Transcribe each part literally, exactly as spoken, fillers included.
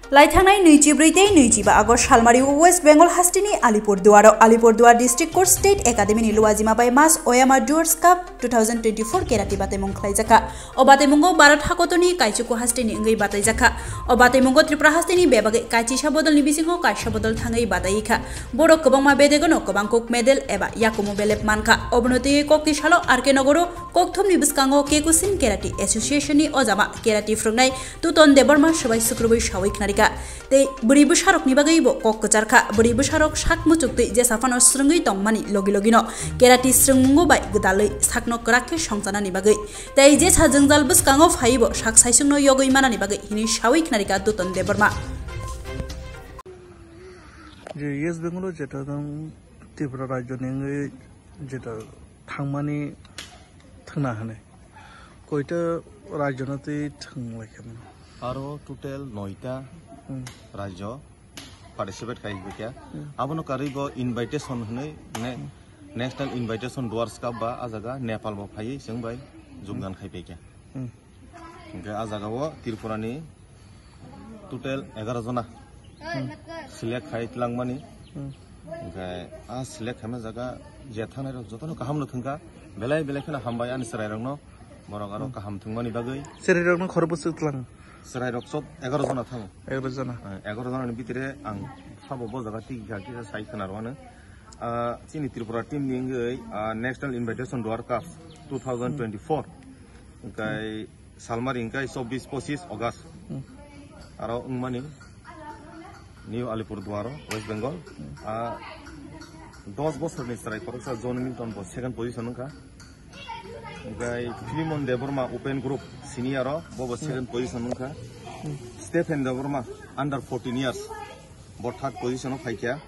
Laithangnai nwichibrwi tei nwichiba August salmari West Bengal hasteni Alipurduaro Alipurduar District Court State Academy ni Luajima bai Mas Oyama Dwarfs Cup two thousand twenty-four kerati batemung khlaijakha. O batemungo Bharat hakotorni kaichuku hasteni wngwi bataijakha. O batemungo Tripura hasteni bebagwi kaichisa bodolni bisingo kaisa bodol thangwi bataiwi kha. Borok kwbangma bedegano kwbangkuk medal eba yakumu belep mankha. Obono twiwi kokni salo R K Nogoro kokthumni bwskango Kyokushin Karate Association ni ojama karate phwrwngnai Tuton Debbarma swbai sukrubwi sawi khnarikha. Tei bwrwi bwsarokni bagwi bo kok kwcharkha. Bwrwi bwsarok sak muchuktwi jesa phano swrwngwi tongmani logi logino karate swrwngmungo bai gwdalwi sakno kwrak khe songchanani bagwi. Tei jesa jwngjal bwskango phaiwi bo sak saisungno yogwi manani bagwi hwnwi sawi khnarikha Tuton Debbarma. Je West Bengal o jeta tang Tripura rajyo ni wngwi jeta thangmani thwngna hwnwi. Koita rajyo no twi thwng lai khe mano. Aro total noita Hmm. rajyo participate khai bwkha. Hmm. Abono karwi bo invitation hwnwi ne-, National Invitation Dwarfs Cup ba a jaga Nepal bo phaiwi chwng bai jogdan khai paikha. Hmm. Hingke a jaga o Tripura ni total egaroh jona Hmm. select khai tlangmani. Hmm. Hingke a select khaima jaga je thangnai rok jotono kaham no thwngkha. Belai belai kheno hambai ani chwrai rokno, borok aro Hmm. kaham thwngmani bagwi. Chwrai rokno khorokbo swk tlang? Chwrai rok sob egaroh jona thango. Egaroh jona. Eh, egaroh jona ni bitire ang sabo bo jaga tiki kha kisa sai khna rwano. Ah, chini Tripura team ni wngwi, ah, National Invitation Dwarfs Cup two thousand twenty-four. Hingkai salmari hingkai chobbish pochis August. Hmm. Aro wngmani New Alipurduar, West Bengal. Hmm. Ah, dos bosorni chwrai khoroksa John Milton bo second position wngkha. Hingkai Philimon Debbarma Open Group senior o, bo bo Hmm. second position wngkha. Hmm. Stephen Debbarma under fourteen years, bo third position o phaikha.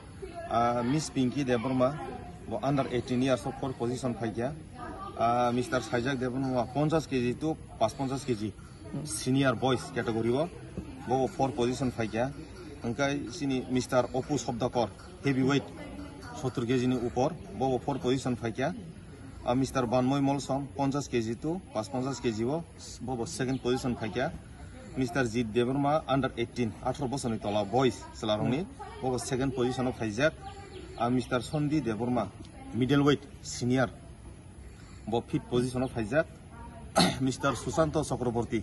Ah, Miss Pinky Debbarma, bo under eighteen years o fourth position phaikha. Ah, Mister Saijak Debbarma, ponchas K G to pas ponchas K G senior boys category o, bo bo fourth position phaikha. Hingkai chini Mister Opu Sobdakor, heavyweight, sottur K G ni upor, bo bo fourth position phaikha. Ah, Mister Banmoi Molsom, ponchas K G to pas ponchas K G o, bo bo second position phaikha. Mister Jit Debbarma, under eighteen, atharo bosorni tola boys chwlarokni, bo bo second position o phaijak. Ah, Mister Sondi Debbarma, middleweight senior, bo fifth position o phaijak. Mister Susanto Chakraborty,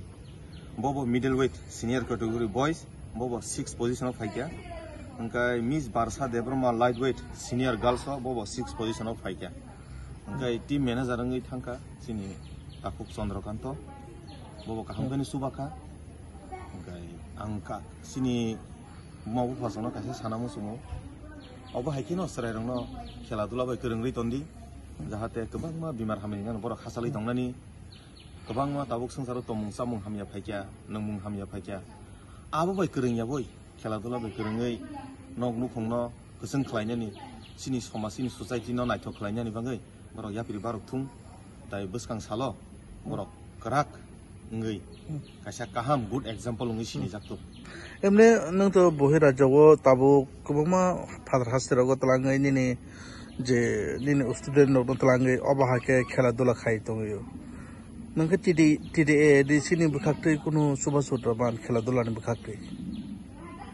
bo bo middleweight senior category boys, bo bo sixth position o phaikha. Hingkai Miss Barsa Debbarma, lightweight senior girls o, bo bo sixth position o phaikha. Hingkai team manager wngwi thangkha chini Takhuk Chandra Kanto, bo bo kaham khe ni chubakha. Hingkai ang kha chini buma bupha songno kaisa sana muchungo. Obo hai kheno chwrairokno khela dula bai kwrwngwi tondi, jahate kwbangma bimar hamya hinwi borok hachalwi tongnani. Kwbangma tabuk swngcharo tongmung chamung hamya phaikha, nwngmung hamya phaikha. Abo bai kwrwngya boi, khela dula bai kwrwngwi nok nukhungno kwchwng khlainani, chini somaj, chini society no naithok khlainani bagwi borok yapri barok thung, tai bwskang salo borok kwrak wngwi kaisa kaham good example wngwi sinijak tok. Emne nwng to bohi rajyo o tabuk kwbangma phatar haste rogo twlangwi nini je nini student rokno twlangwi obo hai khe khela dula khai tongwi o. Nwng khe T D, T D A D C ni bwkhak twi kunu chubachu rw man khela dula ni bwkhak twi?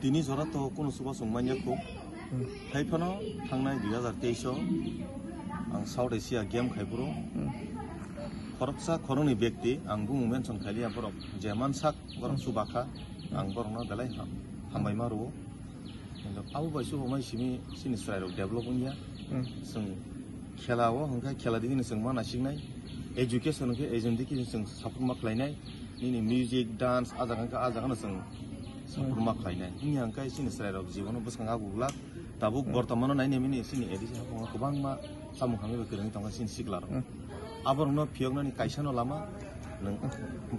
Tini jora to kunu chubachu manya kho. Hmm. Hai phano thangnai dui hazar teis o ang South Asia game khai phuru. Hmm. Khoroksa khoroknwi bekti ang bumung mention khai liya borok je mansak borok Hmm. chubakha ang borokno belai ham-, hambai ma rwo. Kintu abo bai chubachu mai simi chini chwrairok develop wngya. Hmm. Chwng khela o hwnkhe khela digi no chwng ma naisiknai. Education hwnkhe education digi no chwng support ma khlainai. Nini music, dance, a jaga hwnkhe a jaga no chwng support ma khlainai. Wngya hwnkhe chini chwrairok jibono bwskang aguglak. Tabuk Hmm. bortomano nainai mini chini A D C haphungo kwbangma chamung hamya bai kwrwngwi tongkha chini siklarok. Hmm. Aborokno phiyoknani kaisano lama nwng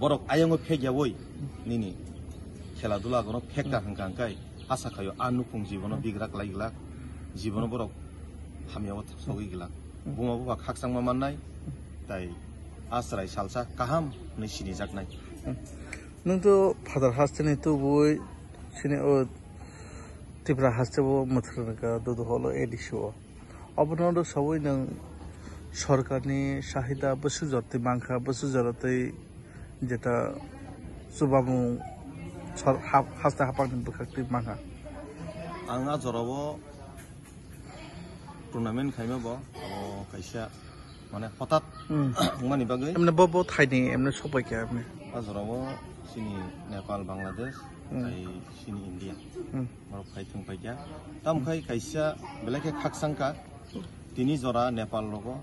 borok ayongo phekya oi nini khela dula gono phekka Hmm. hwnkha hwnkhe asa khaio a nukhung jibono Hmm. bigrak lai glak, jibono borok hamya o sogwi glak. Hmm. Buma buba khakchangma mannai, tai a chwrai salsa kaham hwnwi sinijaknai. Hmm. Nwng to phatar hasteni tubui sini o Tripura haste o mwthangkha Dudu holo A D C o. Obono rwsaui nwng sorkarni sahida bwswk jortwi mankha, bwswk jorotwi jeta chubamung Sor-, hap-, haste haphangni bwkhaktwi mankha. Ang a jorao tournament khaima bo, o kaisa mane hotat Hmm. wngmani bagwi. Emne bo, bo thaini emne sokbai kha emne. A jorao chini Nepal, Bangladesh, Hmm. tai chini India. Hmm. Borok phai thung paikha. Tamkhai kaisa belai khe khakchangkha. Tini jora Nepal rogo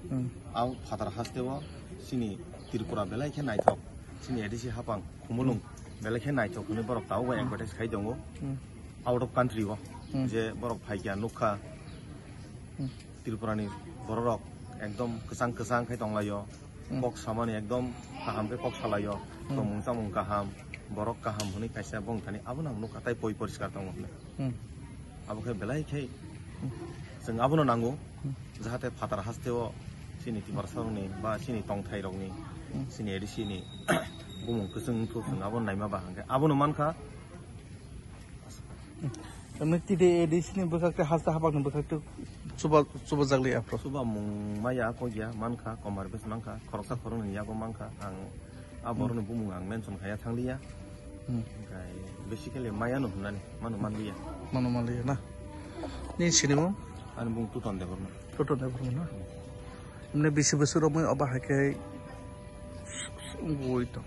Hmm. au phatar hasteo chini Tripura belai khe naithok. Chini A D C haphang Khumulwng belai khe naithok hwnwi borok tabuk bai advertise khai tongo. Hmm. Out of country o Hmm. je borok phaikha nukha Hmm. Tripura ni borok rok ekdom kwchang kwchang khai tonglaio. Hmm. Kok samani ekdom kaham khe kok salaio. Hmm. Tongmung chamung kaham, borok kaham hwnwi kaisa bongthani abono ang nukha tai poi poriskar tongo hwnwi. Hmm. Abo khe belai khe Hmm. chwng abono nango, Hmm. jahate phatar hasteo chini Tiprasarokni ba chini tongthairokni, Hmm. chini A D C ni bumung kwchwng wngthok, chwng abono naima ba hwnkhe abono mankha. Tamni tide A D C ni bwkhak tei haste haphangni bwkhak tei chuba, chuba jak liya phro. Chuba mung maya kok ya mankha, komar bes mankha, khoroksa khoroknwi yago mankha. Ang a Hmm. borokni bumung ang mention khaiya thangliya. Hmm. Onkhe basically maya no hwnani, mano manliya. Mano manliya na? Ni sinimo? Ani bung Tuton Debbarma. Tuton Debbarma na? Emne bisi bwswk romwi obo hai khe wngwi tong.